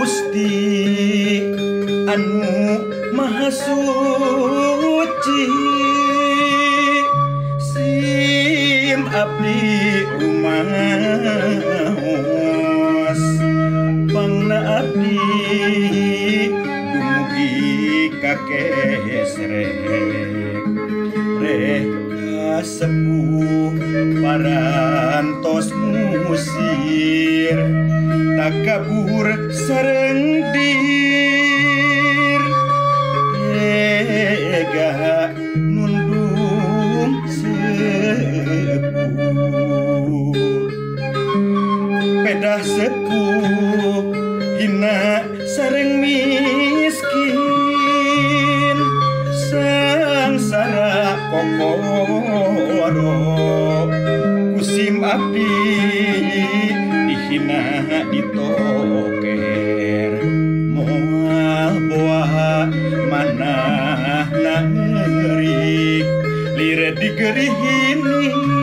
Gusti anu Maha Suci sim abdi rumaos pangna abdi dumugi ka kesrek reh kasepuh parantos ngusir takabur sareng dir tega nundung sepuh pedah sepuh hina sareng miskin sangsara kokoro kusim abdi dihina ditoker moal boa manahna ngeurik lir digerihining.